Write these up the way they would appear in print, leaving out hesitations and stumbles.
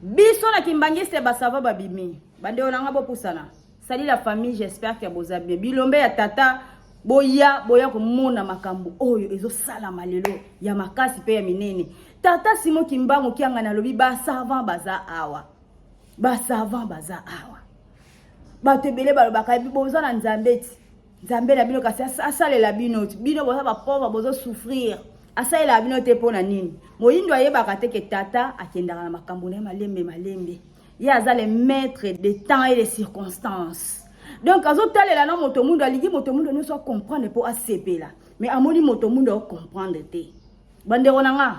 Biso na kimbangiste ba sava babimi. Bandeko na nga bopusana. Salut la famille, j'espère que boza bien. Bilombe ya tata boya boya komona makambo oyo ezosalama lelo ya makasi mpe ya minene. Tata Simon Kimbangu Kiangani alobi ba savant baza awa. Ba savant baza awa. Bato ebele balobaka boza na Nzambe ti. Nzambe na bino kasi asalela bino ti. Bino boza ba pauvre bozo souffrir. Asalela bino te mpo na nini? Moyindo ayebaka te ke tata akendaka na makambo na ye malembe malembe. Ye aza le maître de temps et de circonstances. Donc azotalela na moto mundo, alingi moto mundo nyonso acomprendre mpo asepela. Mais amoni moto mundo acomprendre te. Bandeko na nga,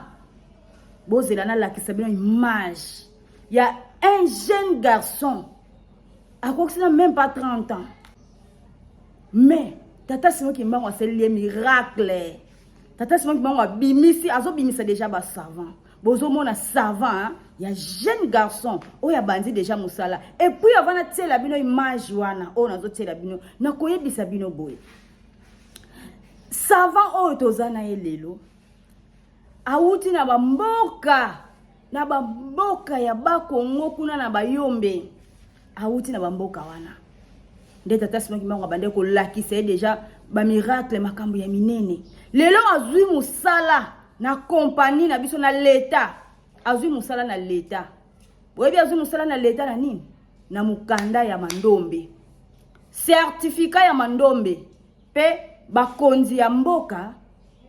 bozela nalakisa bino image ya un jeune garçon akokisi na même pas 30 ans. Mais tata Simon Kimbangu asali ye miracle. Tata Simon Kimbangu abimisi, azobimisa déjà ba savant. Bozomona savant hein, ya jeune garçon oyo abandi déjà mosala. Et puis avant natiela bino image wana oyo nazotiela bino, nakoyebisa bino boye. Savant oyo toza na ye lelo awuti na bamboka na bamboka ya Bakongo kuna na Bayombe, awuti na bamboka wana nde tata Simon Kimbangu abandaki kolakisa ye deja bamiracle, makambo ya minene. Lelo azwi mosala na kompani na biso na leta, azwi mosala na leta. Boyebi azwi mosala na leta na nini? Na mokanda ya mandombe, certificat ya mandombe. Pe bakonzi ya mboka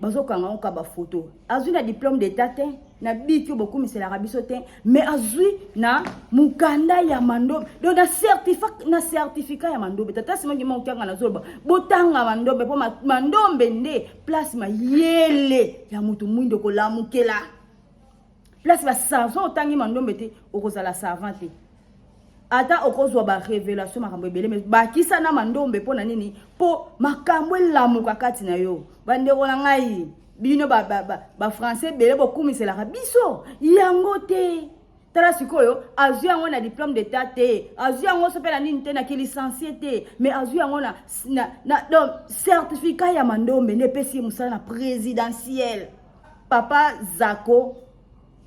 bazokanga ngo ka bafoto. Azwi na diplôme d'état te, na biki oyo bokumiselaka biso te, mais azwi na mokanda ya mandombe, donc na certificat, na certificat ya mandombe. Tata Simon Kimbangu Kiangani azoloba botanga mandombe, mpo mandombe nde place mayele ya moto mwindo kolamukela. Place ba savant, otangi mandombe te, okozala savant te. Ata okozwa ba révélation makambo ebele, mais bakisa na mandombe. Mpo na nini? Mpo makambo elamuka kati na yo. Bandeko na ngai, bino ba, ba, ba, ba français ebele bokumiselaka biso yango te. Tala sikoyo, azwi yango na diplôme d'état te, azwi yango so mpe na nini te, na kilicencie te, mais azwi yango na, na, na donc certificat ya mandombe nde epesi ye mosala na présidentielle. Papa Zako,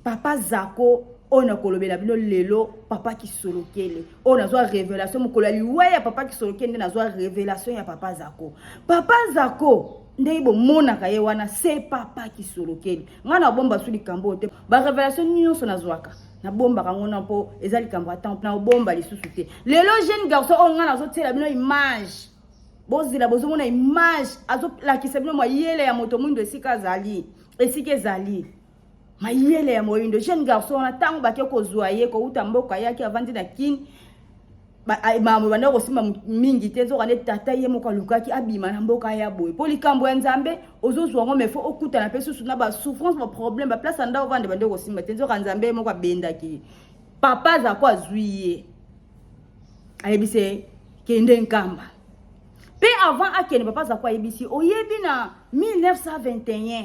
Papa Zako oyo nakolobela bino lelo, Papa Kisolokele oyo nazwa révélation mokolo ya liwa ya Papa Kisolokele, nde nazwa révélation ya Papa Zako. Papa Zako ndenge bomonaka ye wana, se Papa Kisolokele. Ngai nabomba su likambo oyo te, ba révélation nyonso nazwaka nabombaka yango na mpo eza likambo ya temps, nabomba lisusu te. Lelo jeune garçon oyo ngai nazotiela bino image, bozela bozomona image, azolakisa bino mayele ya moto mwindo esika azali, esika ezali mayele ya moyindo. Jeune garçon wana, ntango bake kozwa ye kouta mboka, yaki avandi na Kini, makambo banda kosimba mingi te. Nzoka nde tata ye moko alukaki abima na mboka ya boye, mpo likambo ya Nzambe ozozwa yango, mais faut okutana mpe susu na basouffrance, baproblème, baplace ya ndako ovande bande kosimba te. Nzoka Nzambe ye moko abendaki Papa Zako, azwi ye, ayebisi ye kende Nkamba. Mpe avant akende, Papa Zako ayebisi, oyebi na 1921,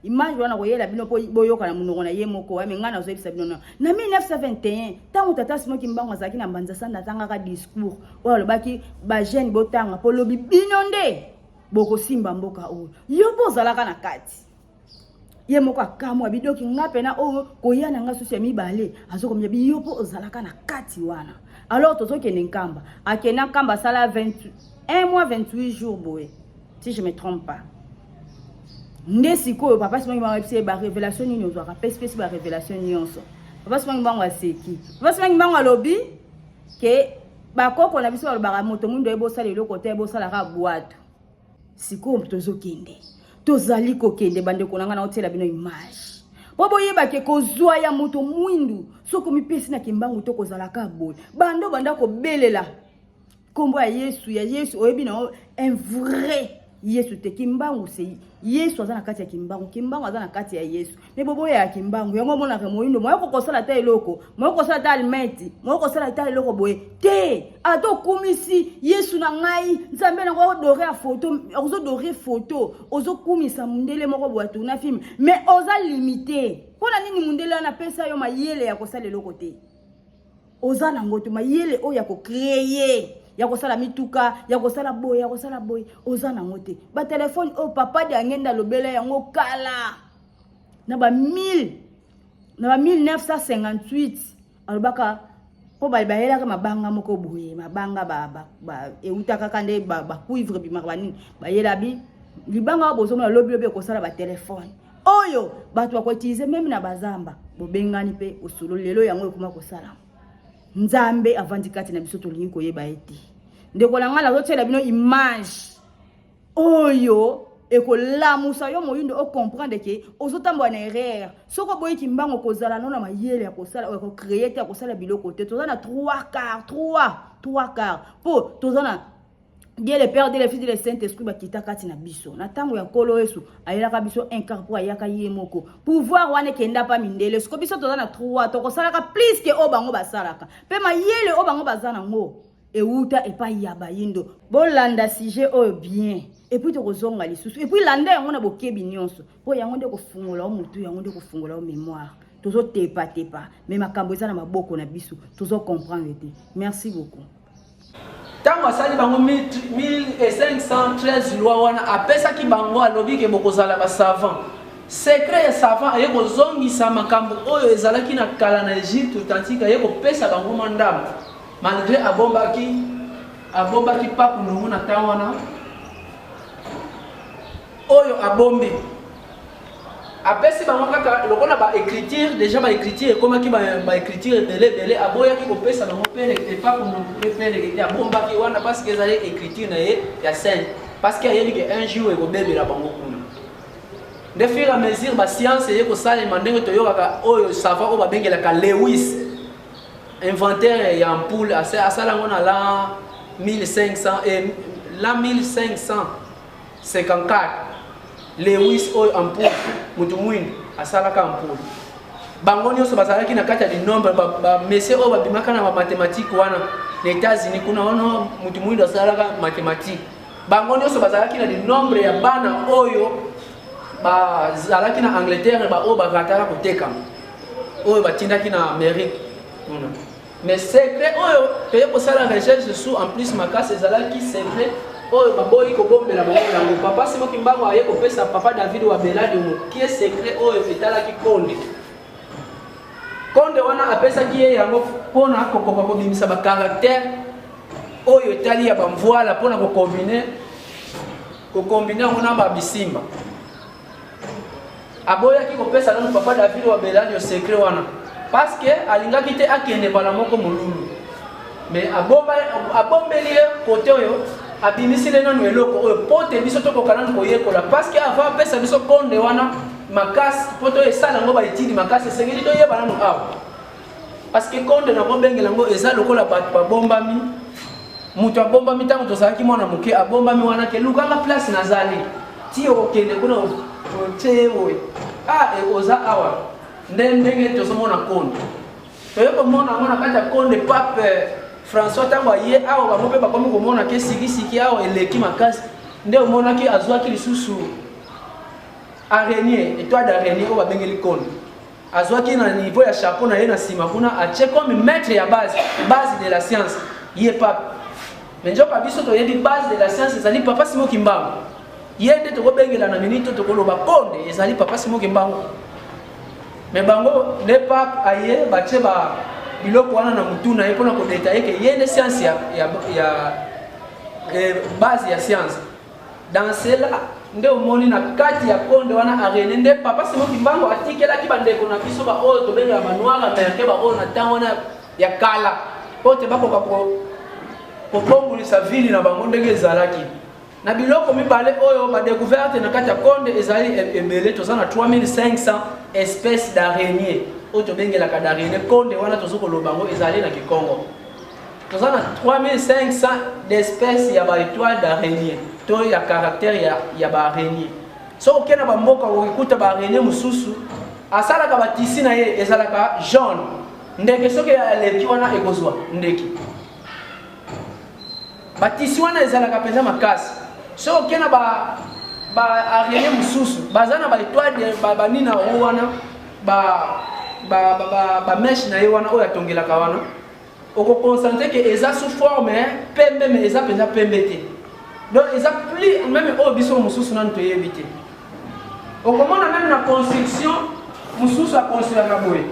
image wana koyela bino mpo boyoka na monoko na ye moko, me ngai nazoyebisa bino na 1921, ntango tata Simon Kimbangu azalaki na Mbanza Sanda, atangaka discours oyo alobaki: bajeune botanga, mpo lobi bino nde bokosimba mboka oyo. Yo mpo ozalaka na kati. Ye moko akamwa bidoki nga mpena oyo koya na nga susu ya mibale, azokomia biyo mpo ozalaka na kati wana. Alors tozokende Nkamba, akenda Nkamba, asala 21 mois 28 jours boye, si je me trompe pas. Nde sikoyo Papa Simon Kimbangu ayebisi ye barévélation nini ozwaka, pesipesi barévélation nyonso. Papa Simon Kimbangu aseki. Papa Simon Kimbangu alobi ke bakoko na biso balobaka moto mwindo ayebosala eloko te, ayebosalaka bwato. Sikoyo tozokende, tozali kokende, bandeko na ngai, naotiela bino image mpo boyebake kozwa ya moto mwindu. Soki omipesi na Kimbangu to kozalaka boye, bando banda kobelela nkombo ya Yesu, ya Yesu, oyebi na un vrai Yesu te. Kimbangu se Yesu aza na kati ya Kimbangu, Kimbangu aza na kati ya Yesu. Me boboya ya Kimbangu yango, omonaka moyindo moya kokosala ata eloko, moya kosala ata alimeti, moya kosala ata eloko boye te. Ata okumisi Yesu na ngai, Nzambe nango, odore ya foto, ozodore foto, ozokumisa mundele moko boye atourna film, mais oza limité. Mpo na nini? Mundele wana apesa yo mayele ya kosala eloko te, oza nango te. Mayele oyo ya kocréer, ya kosala mituka, ya kosala boye, ya kosala boye, oza nango te. Batelefone oyo Papa Diangenda alobela yango kala na ba 1000, na ba 1958. Alobaka mpo bayelaka mabanga moko boye, mabanga eutaka kaka nde bacuivre bimaka banini, bayela bi libanga oyo bozomona lobi lobi ekosala batelefone oyo bato bakoutiliser même na bazamba. Bobengani mpe osolo lelo yango ekoma kosalama. Nzambe avandi kati na biso, tolingi koyeba ye te. Ndeko na ngai, nazotiela bino image oyo ekolamusa yo moyindo, ocomprendre ke ozotambola na erreur. Soki oboyiki mbango kozala no na mayele ya kosala, ya kocréer te, ya kosala biloko te. Toza na 3 quart, 3 3 quart, mpo toza na Dieu le Père, Dieu le Fils, Dieu le Saint Esprit bakita kati na biso. Na ntango ya Nkolo Yesu, ayelaka biso un quart, mpo ayaka ye moko. Pouvoir wana ekenda pa mindele. Siko biso toza na 3, tokosalaka plus ke oyo bango basalaka, mpe mayele oyo bango baza nango ewuta epai ya bayindo. Bolanda sujet oyo bien, et puis tokozonga lisusu. Et puis landa yango na bokebi nyonso, mpo yango nde kofungola o motu, yango nde kofungola o mémoire. Tozotepatepa, mais makambo eza na maboko na biso, tozocomprendre te. Merci beaucoup. Ntango asali bango 1513 loi wana, apesaki bango, alobi ke bokozala basavant. Secret ya savant, aye kozongisa makambo oyo ezalaki na kala na Egypte authentique, aye kopesa bango mwa ndambo, malgré abombaki paku ndungu na ntango wana. Oyo abombi, apesi bango kaka lokola baécriture. Déjà baécriture ekomaki, baécriture ebele ebele. Aboyaki kopesa bango epaku ndungu mpe peleke te, abombaki wana parce que ezali écriture na ye ya sainte, parce que ayebi ke un jour ekobebela bango kuna. Nde fur à mesure bascience eye kosalema, ndenge toyokaka oyo savant oyo babengelaka Lewis, inventeur ya ampoule, asala yango na l'an 1500 et l'an 1554. Lewis oyo ampoule, motu mwindu asalaka ampoule. Bango nyonso bazalaki na kati ya linombre, bamesie oyo babimaka na bamathématique wana na États-Unis kuna wana. Motu mwindu asalaka mathématique. Bango nyonso bazalaki na linombre ya bana oyo bazalaki na Angleterre, baoyo barataka kotekama, oyo batindaki na Amérique kuna. Mais secret oyo toye kosala recherche su en plus makasi, ezalaki secret oyo baboyi kobombela bango yango. Papa Simo Kimbangu aye kopesa papa David wa Beladi mokie secret oyo etalaki konde. Konde wana apesaki ye yango mpona kokoka kobimisa bacaractère oyo etali ya bamvoila, mpona kocombiner yango na babisimba. Aboyaki kopesa nanu papa David wa Beladio secret wana parce que alingaki te akende mbala moko molulu, mais abombeli ye kote oyo abimisile nanu eloko oyo po te biso tokoka nanu koyekola, parce que avant apesa biso konde wana makasi, mpo to esala yango baétude makasi, esengeli toyeba nanu awa, parce que konde nango bengela yango eza lokola bato babombami. Moto abombami ntango tozalaki mwana moke, abombami wana ke lukanga place nazali ti okokende kuna, otie boye, ah, oza awa. Nde ndenge tozomona konde, toye komona yango na kati ya konde. Pape François, ntango aye awa, bango mpe bakomi komona ke sikisiki awa eleki makasi. Nde omonaki azwaki lisusu araignée, étoile d'araignée oyo babengeli konde, azwaki na niveau ya chapeau na ye na nsima kuna, atie comme maître ya base, base de la science, ye pape. Mais nzoka biso toyebi base de la science ezali papa Simo Kimbangu. Ye nde tokobengela na minute, tokoloba konde ezali papa Simo Kimbangu. Mais bango nde pape aye, batie ba biloko wana na mutu na ye mpona kodétailler ke ye nde science ya base ya science. Dans cela nde omoni na kati ya konde wana araignée, nde papa Simo Kimbangu atikelaki bandeko na biso baoyo tobengaka banoir américain, baoyo na ntango wana ya kala, po te bakoka kobongolisa ville na bango ndenge ezalaki na biloko mibale oyo badécouverte na kati ya konde ezali ebele. Toza na 3500 espèces d'araignée oyo tobengelaka d'araignée. Konde wana toza koloba yango ezali na Kikongo. Toza na 3500 d'espèces ya baétoile d'araignée to ya caractère ya baaraignée. Soki okei na bamboka, okekuta baaraignée mosusu asalaka batissu na ye ezalaka jaune. Ndeke soki aleki wana, ekozwa ndeke. Batissu wana ezalaka mpenza makasi. Soki okei na baaraignée mosusu, baza na baétoile, banini na yango wana, bamèche na ye wana oyo atongelaka wana, okoconcentrer ke eza sous forme pembe, mais eza mpenza pembe te. Donc eza plus même oyo biso mosusu nanu toyebi te. Okomona même na construction mosusu, aconstruaka boye.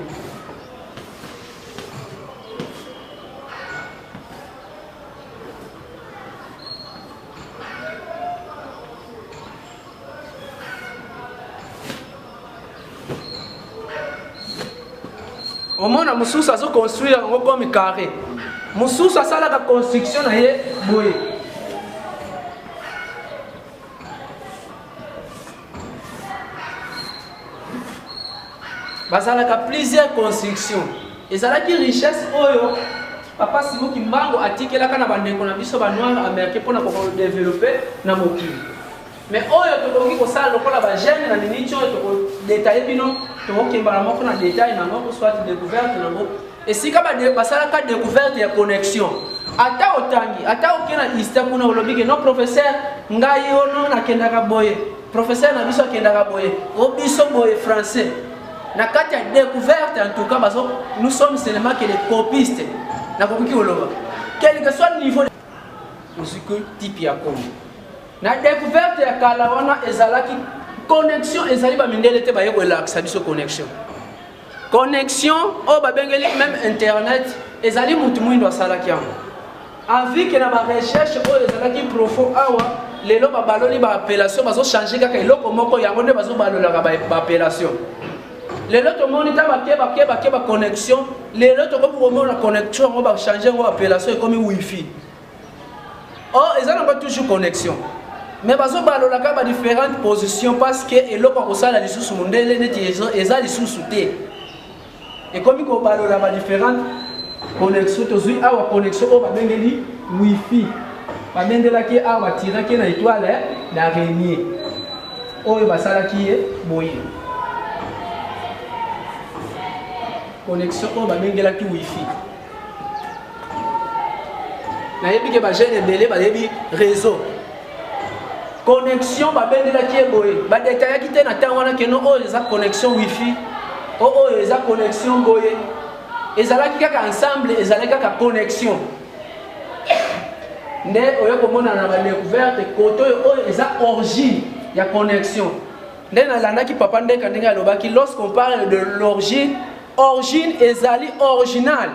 Omona mosusu azo construire yango comme carré, mosusu asalaka construction na ye boye. Bazalaka plusieurs constructions. Ezalaki richesse oyo papa Simon Kimbangu atikelaka na bandeko na biso ba noir américain mpona kodeveloppe na mokili. Mais oyo tokoki kosala lokola ba jeune na minute oyo tokodetaille bino, tokokembala moko na detail nango, soit découverte nango esika basalaka découverte ya connexion. Ata otangi, ata oke na ista kuna, olobi ke non professeur, ngai ono nakendaka boye, professeur na biso akendaka boye, o biso boye français na kati ya découverte. En tout cas bazo, nous sommes seulement que les copistes. Nakoki koloba quel que soit niveau ozwi type ya Congo na découverte ya kala wana, ezalaki connexion. Ezali bamindele te baye kolakisa biso connexion. Connexion oyo babengeli même internet ezali mutu mwindo asalaki yango avike na barecherche oyo ezalaki profond. Awa lelo babaloli baappellation, bazochange kaka eloko moko, yango nde bazobalolaka baappellation. Lelo tomoni ta bake bake bake baconnexion. Lelo tokoki komona connexion yango bachange yango appellation, ekomi wifi. Oh, eza nango toujours connexion, mais bazobalolaka ba différentes positions parce que eloko ya kosala lisusu mondele neti eza lisusu te, ekomi kobalola ba différentes connexion. Tozwi awa connexion oyo babengeli wifi, babendelaki awa, batiraki na étoile d'araignée oyo basalaki ye boye. Connexion oyo babengelaki wifi, nayebi ke bajeune ebele bayebi réseau. Connexion babendelaki ye boye, badetayaki te na ntango wana keno oyo eza connexion wifi, oyo eza connexion boye. Ezalaki kaka ensemble, ezalaki kaka connexion. Nde oyo komonana na badécouverte kote oyo, oyo eza origine ya connexion. Nde nalandaki papa Ndeka ndenge alobaki, lorsqu'on parle de l'origine, origine ezali original,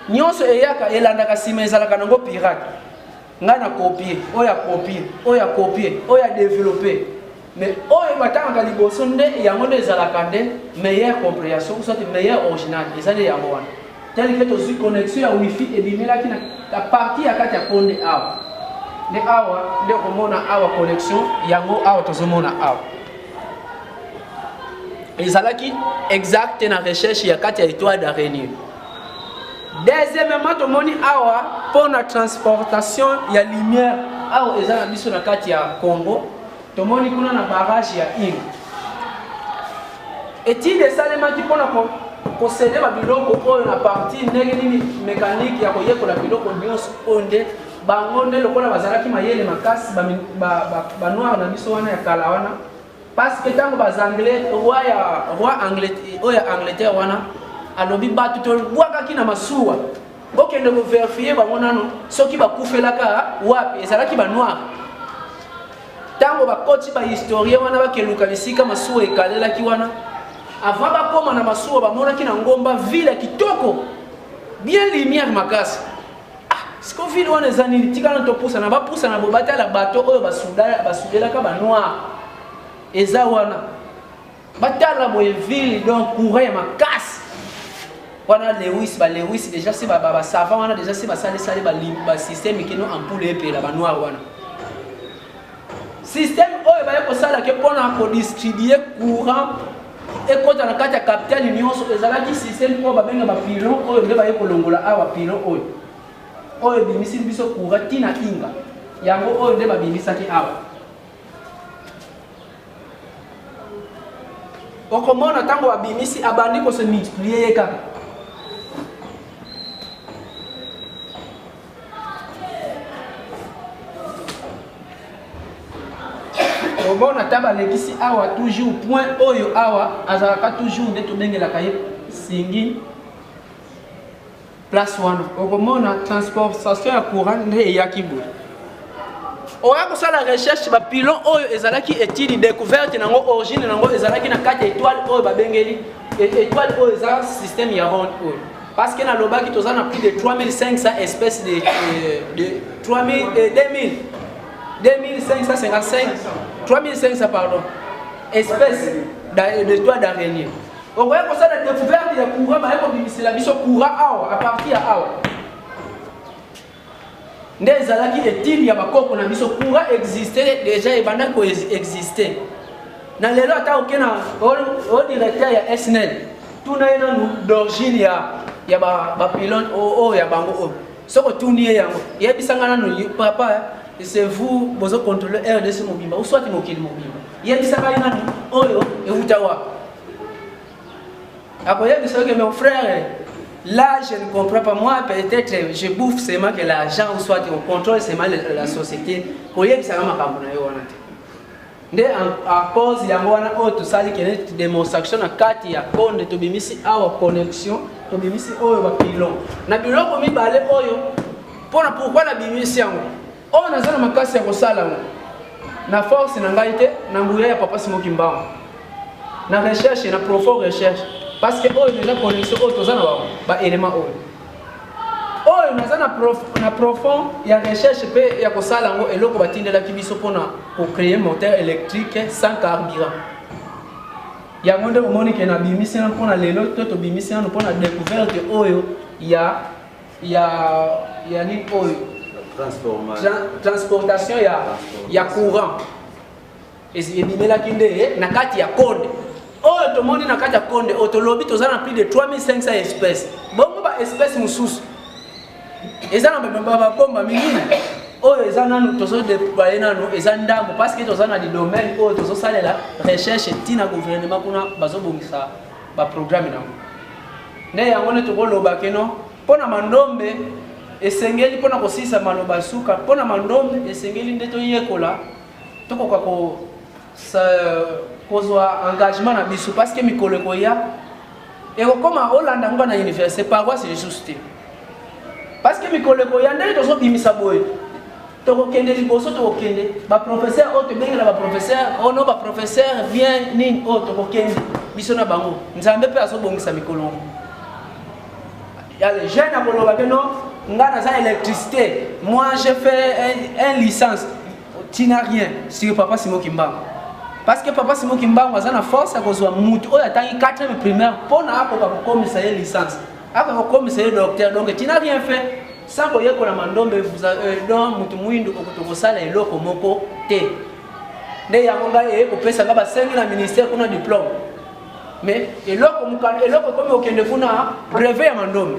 nyonso eyaka elandaka nsima ezalaka nango pirate. Ngai na copie oyo ya copie oyo ya copie oyo ya développe, mais oyo batangaka liboso nde yango nde ezalaka nde meilleure compréhension, soit meilleure original eza nde yango wana. Tel que tozwi connexion ya wifi ebimelaki na partie ya kati ya konde awa, nde awa nde okomona awa connexion yango awa tozomona awa ezalaki exacte na recherche ya kati ya étoile d'araignée. Deuxièmement, tomoni awa mpo na transportation ya lumière. Awa eza na biso na kati ya Congo, tomoni kuna na barrage ya Inga, étude esalemaki mpona kosele babiloko oyo na partie ndenge nini mécanique ya koyekola biloko nyonso oyo. Nde bango nde lokola bazalaki mayele makasi, banoir na biso wana ya kala wana, parce que ntango bazanglais, roi ya roi oyo ya Angleterre wana alobi bato tobwakaki na masuwa, bokende kovérifier bango nano soki bakufelaka wapi. Ezalaki banoir. Ntango bakoti bahistorien wana bakeluka bisika masuwa ekalelaki wana, avant bakóma na masuwa, bamonaki na ngomba ville ya kitoko, bien lumière makasi. Ah, siko ville wana eza nini? Tikana topusana. Bapusana bo batala bato oyo basudelaka banoir eza wana. Batala boye ville, donc courant ya makasi wana. Lewis, balewis déjà se basavant wana déjà se basalisali basystème kino ampoule epela. Banoir wana, système oyo baye kosala ke mpona kodistribue courant ekɔta na kati ya capitale nyonso, ezalaki système oyo babenga bapylon, oyo nde baye kolongola awa. Pylon oyo, oyo ebimisi biso courant ntina Inga, yango oyo nde babimisaki awa. Okomona ntango babimisi, abandi kose multiplier ye kaka. Omona ata balekisi awa, toujours point oyo awa azalaka toujours, nde tobengelaka ye singi place wana. Okomona transportation ya courant nde eyaki boye. Oya kosala recherche, bapylon oyo ezalaki étude découverte nango, origine nango ezalaki na kati ya étoile oyo babengeli étoile oyo eza système ya ronde oyo, parce que nalobaki toza na plus de 3500 espèces de 3000, 2000, 2555, 3500 pardon, espèces d'étoiles d'araignée. Okoya kosala découverte ya courant, baye kobimisela biso courant awa à partir ya awa. Nde ezalaki etile ya bakoko na biso, courant existe déjà, ebandaki ko existe. Na lelo ata oke na o directeur ya SNEL, tuna ye nanu d'origine ya ba pylône oyo ya bango oyo. Soki otuni ye yango, yebisa nga nanu papa, c'est vous bozo contrôler RDC mobimba ou soit mokili mobimba. Yebisa ngai nanu oyo ewuta wapi. Akoyebisa que mon frère, là je ne comprends pas, moi peut-être je bouffe seulement que l'argent ou soit on contrôle seulement la société. Koyebisa nga makambo na yo wana te. Nde à cause yango wana oyo tosali kene démonstration na kati ya konde, tobimisi awa connexion, tobimisi oyo ba pylône na biloko mibale oyo. Mpona pourquoi nabimisi yango oyo? Naza na makasi ya kosala yango na force na ngai te, na nguya ya papa Simon Kimbangu, na recherche, na profond recherche, parce que oyo déjà connexion oyo toza na ba élément oyo oyo naza na profond ya recherche mpe ya kosala yango. Eloko batindelaki biso mpona kocréer moteur électrique sans carburant, yango nde omoni ke nabimisi nano mpona lelo to tobimisi nano mpona découverte oyo ya nini oyo, transportation ya courant ebimelaki nde na kati ya konde oyo tomoni. Na kati ya konde oyo tolobi toza na plus de 3500 espèces. Bongo ba espèce mosusu eza na babomba mingi oyo eza nanu tozodéployer nanu, eza ndambo, parce que toza na domaine oyo tozosalela recherche ntina gouvernement kuna bazobongisa baprogramme nango. Nde yango nde tokoloba keno mpo na mandombe esengeli, mpo na kosilisa maloba suka, mpo na mandombe esengeli nde toyekola, tokoka kozwa engagement na biso, parce que mikolo ekoya ekokoma olanda ngo na université, paroisse lisusu te, parce que mikolo ekoya ndenge tozobimisa boye, tokokende liboso, tokokende baprofesseur oyo tobengela baprofesseur ono, baprofesseur bien nini oyo tokokende biso na bango. Nzambe mpe azobongisa mikolo ya le jeune akoloba ke non, nga naza électricité, moi j'ai fait un licence, tu n'as rien sur papa Simon Kimbangu, parce que papa Simon Kimbangu aza na force ya kozwa mutu oyo atangi 4e primaire mpona akoka kokomisa ye licence, akoka kokomisa ye docteur. Donc tu n'as rien fait sans koyekola mandombe. Donc mutu mwindu tokosala eloko moko te. Nde yango ngai eye kopesa nga, basengi na ministère kuna diplôme, mais eloko mokano, eloko ekomi kokende kuna, brevet ya mandombe.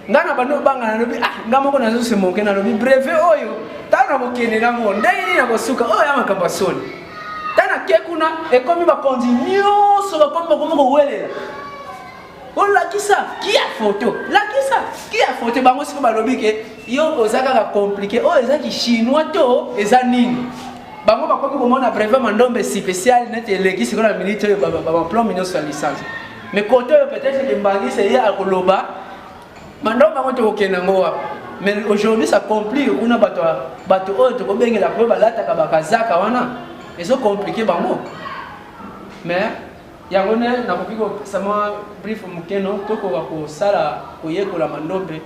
Ngai na bando obanga, nalobi ah, nga moko nazosemoke, nalobi brevet oyo ntango nakokende nango ndenge nini nakosuka oyo ya makambo ya soni. Ntango nake kuna, ekomi bakonzi nyonso bakomi kowelela olakisa kia photo, lakisa kia photo. Bango siko balobi ke yo oza kaka compliqué, oyo eza kichinois to eza nini. Bango bakomi komona brevet mandombe spécial neti eleki sikoyo na minute oyo badiplôme nyonso ya licence. Mais côté oyo peut-être embangisa ye akoloba mandombe yango tokokende yango wapi. Mais aujourd'hui ça complique kuna bato oyo tokobengela po balataka bakazaka wana, ezocompliquer bango. Mais yango nde nakoki kopesa mwa brief mokeno, tokoka kosala koyekola mandombe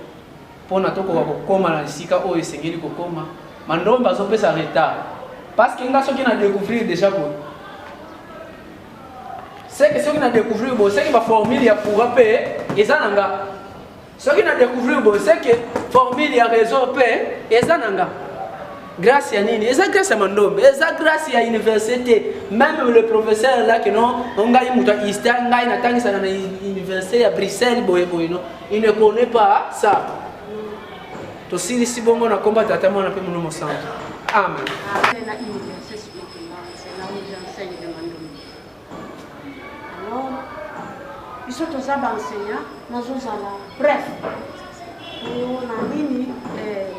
mpona tokoka kokóma na esika oyo esengeli kokóma. Mandombe azopesa retard parce que nga soki na découvrir déjà boye, seke soki na découvrir boye, seke baformule ya courant mpe eza na nga. Soki na découvrir boye, seke formule ya réseau mpe eza na nga. Grâce ya nini? Eza grâce ya mandombe, eza grâce ya université. Même le professeur là que non, ngai moto ya ista, ngai natangisaka na université ya Bruxelles boye boye, non, il ne connaît pas ça. Tosilisi bongo na komba Tata, Mwana mpe Molimo Santo, amen. Na université Simon Kimbangu, c'est là où j'enseigne le mandombe. Alors biso toza baenseignant, nazozala bref mpona nini.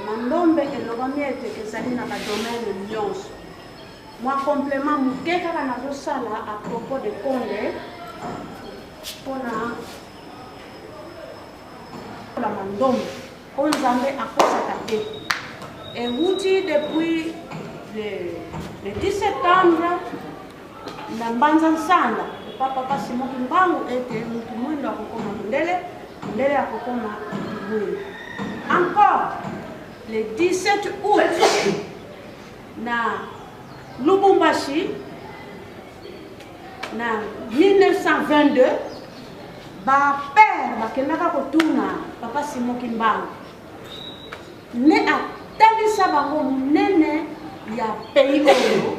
Mandombe elobami ete ezali na badomaine nyonso. Mwa complément moke kaka nazosala à propos de konde mpona la mandombe oyo Nzambe akosaka te, ewuti depuis le 10 septembre na Mbanza Nsanda epa papa Simon Kimbangu ete mutu mwindo akokoma mondele, mondele akokoma mutu mwindo. Encore le 17 août na Lubumbashi. Na 1922 bapere bakendaka kotuna papa Simon Kimbangu ne atalisa bango monene ya pays oyo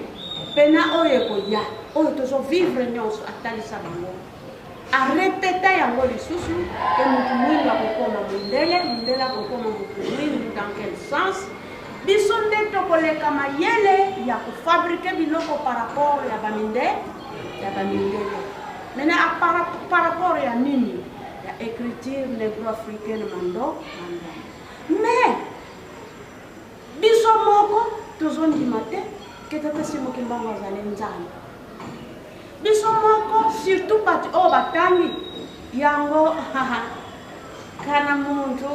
mpe na oyo ekoya oyo tozovivre nyonso, atalisa bango, arepeta yango lisusu ke motu mwindu akokoma mondele, mondele akokoma motu mwindu. Dans quel sens? Biso nde tokoleka mayele ya kofabrike biloko par rapport ya baminde ya bamindele. Maintenant, par rapport ya nini? Ya écriture négro-africaine, mando mando. Mais biso moko tozondima te ke tata Simon Kimbangu azali Nzambe. Biso moko, surtout bato oyo batangi yango, kana muntu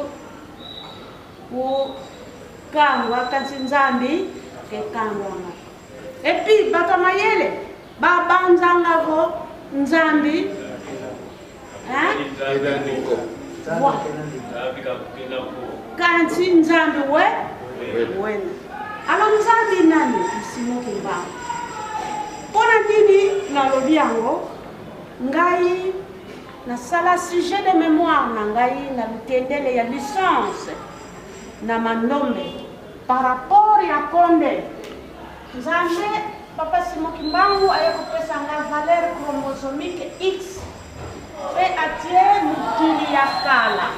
kukangwa kasi Nzambi kekangwanga. Epuis bato ya mayele babanzangako Nzambi. Kanti Nzambi we wena. Alors Nzambi nani? Simon Kimbangu. Mpo na nini nalobi yango? Ngai nasala sujet de mémoire na ngai na lutendele ya licence na Mandombe par rapport ya Konde. Nzambe papa Simon Kimbangu aye kopesa nga valeur chromosomique X mpe atie mokili ya kala,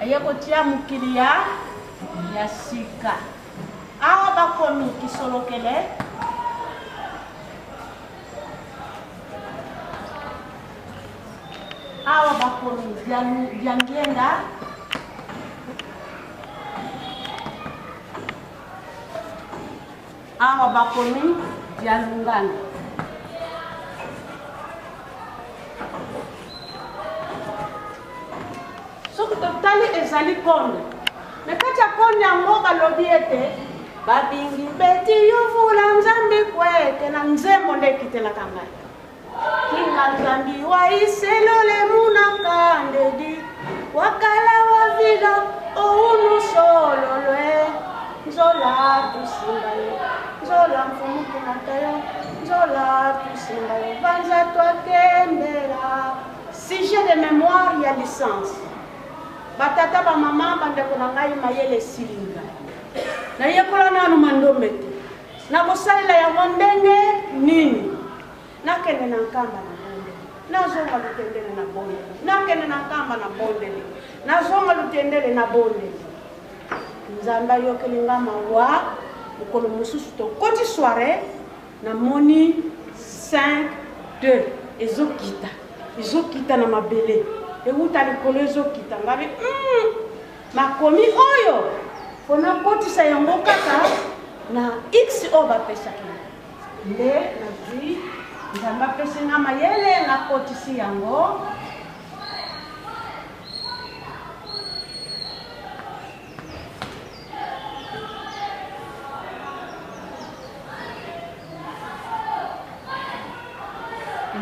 aye kotia mokili ya sika. Awa bakomi kisolokele, awa bakomi Diangienda, awa bakomi Dialungana. Soki totali, ezali konde. Na kati ya konde yango balobi ete babingi beti yuvula Nzambi kwete na nzembo nde ekitelaka ngai kinga Nzambi wa iselole munakandedi wakala wa vila ounu sololwe nzola tusimba yo nzola mfumu kinata yo nzola tusimba yo banza twakembela. Sujet de mémoire ya licence. Batata, bamama, bandeko na ngai, mayele esili ngai. Nayekola nanu mandombe te, nakosalela yango ndenge nini? Nakende na Nkamba na bondeli, nazonga Lutendele na bondeli, nakende na Nkamba na bondeli, nazonga Lutendele na bondeli. Nzambe ayokeli nga mawa. Mokolo mosusu tokoti soirée, namoni 5 2 ezokita, ezokita na mabele, ewuta likolo, ezokita. Ngabi makomi oyo mpo nakotisa yango kaka na x oyo bapesaki nde nazwi. Nzambe apesi nga mayele, nakotisi yango.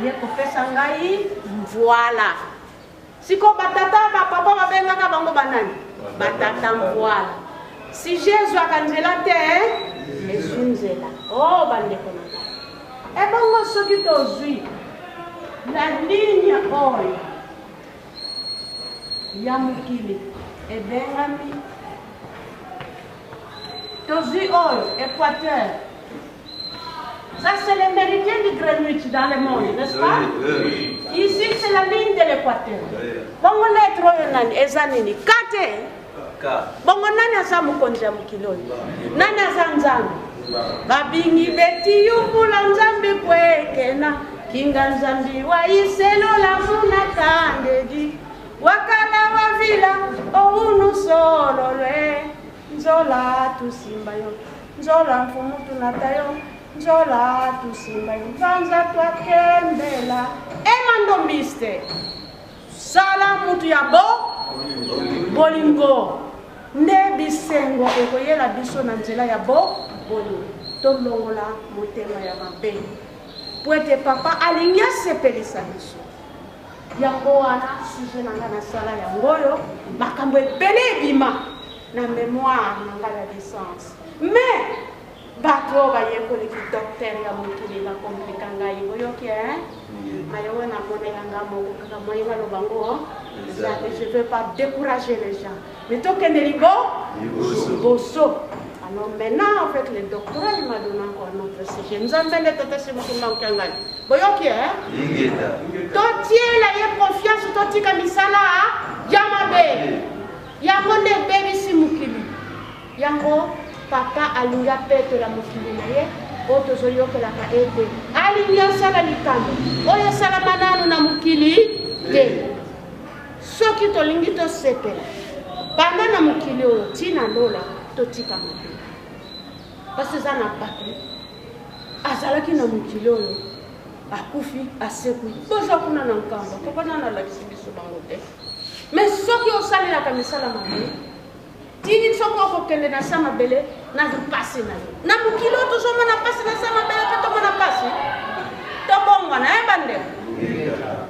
Ye kopesa ngai mvwala. Sikoyo batata, bapapa babengaka bango banani? Batata mvwala. Si ezwaka nzela te, ezwi nzela. O oh, bandeko na ngai, ebongo soki tozwi na ligne oyo ya mokili ebengami, tozwi oyo équateur. Ça, c'est le méridien du Greenwich dans le monde, n'est-ce pas? Oui. Ici, c'est la ligne de l'équateur. Bongo lettre oyo nani eza nini? Kate. Bongo nani aza mokonzi ya mokili oyo? Nani aza Nzambe? Babingi beti yuvula Nzambe kwekena kinga Nzambi wa iselola muna kandedi wakala wa vila ounu sololwe nzola tusimba yo nzola mfumu tunata yo nzola tusimba yo mvanza twakembela. Emandombiste sala mutu ya bo bolingo nde bisengo ekoyela biso na nzela ya bo bolingo. Tolongola motema ya mabe po ete papa alingi asepelisa biso. Yango wana sujet na ngai nasala yango oyo, makambo ebele ebima na mémoire na ngai ya licence. Mais Bato oyo bayekoli ki docteur ya mokili ba complica ngai boyoki hein? Mayowe na monela nga moko kaka moyen naloba ngo eza te, je veux pas décourager les gens mais tokende libo liboso. Alors maintenant avec le doctorat il m'a donné encore un autre sujet. Nzambe nde tata Simon Kimbangu Kiangani. Boyoki hein? Totiela ye confiance totika misala ya mabe. Yango nde ebebisi mokili. Yango papa alingi apetola mokili na ye oyo tozoyokelaka ete alingi asala likambo oyo esalama nanu na mokili te. Soki tolingi tosepela banda na mokili oyo ti na lola, totika mabe. Parce eza na bato azalaki na mokili oyo akufi asekwi, boza kuna na nkamba, papa nanu alakisi biso bango te. Mais soki osalelaka misala mabe tini soki okokende na sa mabele na mpasi na yo na mokili oyo tozomona mpasi na sa mabele mpe tomona mpasi tobongwana ye bandeko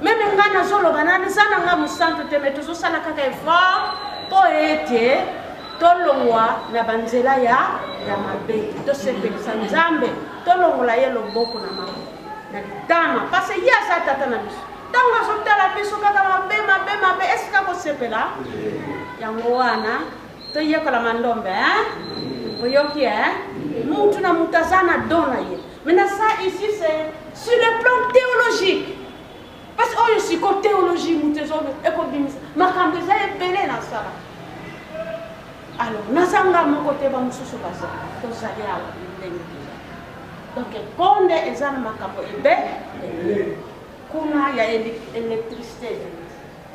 meme ngai nazoloba na eza na ngai mosantu te me tozosala kaka effort mpo ete tolongwa na banzela ya ya mabe tosepelisa nzambe tolongola ye loboko na maboko na litama parce ye aza tata na biso ntango azotala biso kaka mabe mabe mabe esika kosepela yango wana toyekola mandombe hein? Oyoki hein? Mutu na mutu aza na don na ye. Maintenant ça ici c'est sur le plan théologique, parce que oyo siko théologie mutu ezo ekobimisa makambo eza ebele na sala. Alors naza nga moko te, bamosusu baza, tozali awa ndenge toza. Donc konde eza na makambo ebele kuna ya électricité,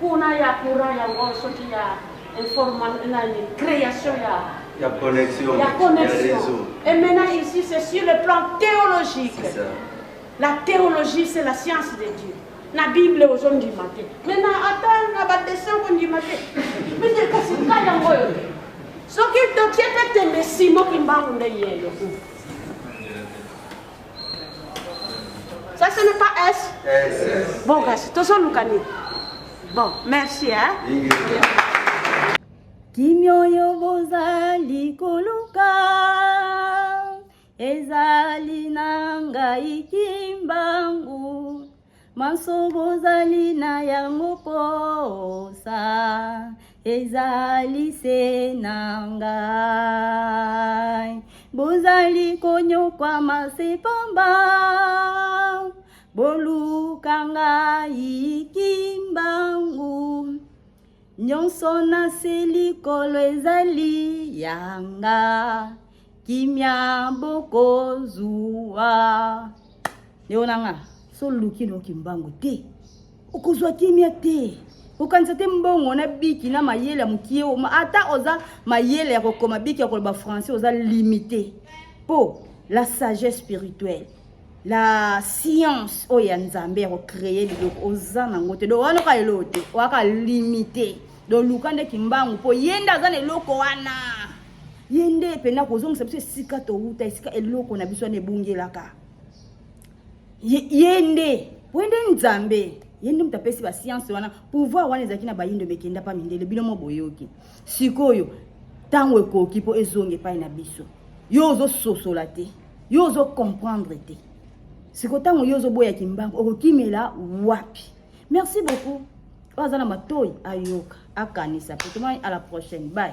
kuna ya courant, yango soki ya informa nani, création ya ya connexion, ya connexion. Ya réseau. Et maintenant ici c'est sur le plan théologique. C'est ça. La théologie c'est la science de Dieu. Na Bible ozondima te, maintenant ata na badessin kondima te, mende kasi ngai yango oyo te. Soki totie mpe tembe, Simo Kimbangu nde yeyo. Ça, ce n'est pas S. S. Bon, kasi tozoluka nini? Bon, merci hein. Kimia oyo bozali koluka ezali na ngai Kimbangu, manso bozali na yango posa ezali se na ngai. Bozali konyokwama se pamba, boluka ngai Kimbangu, nyonso na se likolo ezali yanga, kimia bokozwa. Ndeko na nga, soluki no Kimbangu te, okozwa kimia te. Okanisa te mbongo na biki na mayele ya mokie, ata oza mayele ya kokoma biki ya koloba français, oza limité. Po la sagesse spirituelle, la science oyo ya Nzambe ya kocreye biloko, oza nango te. Donc wana oka eloko te, oyaka limité. Donc luka nde Kimbangu, mpo ye nde aza na eloko wana, ye nde mpena kozongisa biso esika towuta, esika eloko na biso wana ebungelaka. Ye nde po ye nde Nzambe, ye nde moto apesi basianse wana. Pouvoir wana ezalaki na bayindo, bekenda pa mindele. Bino mo boyoki sikoyo ntango ekoki mpo ezonga epai na biso. Yo ozososola te, yo ozokomprendre te. Sikoyo ntango yo ozoboya Kimbangu, okokimela wapi? Merci beaucoup. Oyo aza na matoi ayoka, akanisa. Pe tomoni à la prochaine, bye.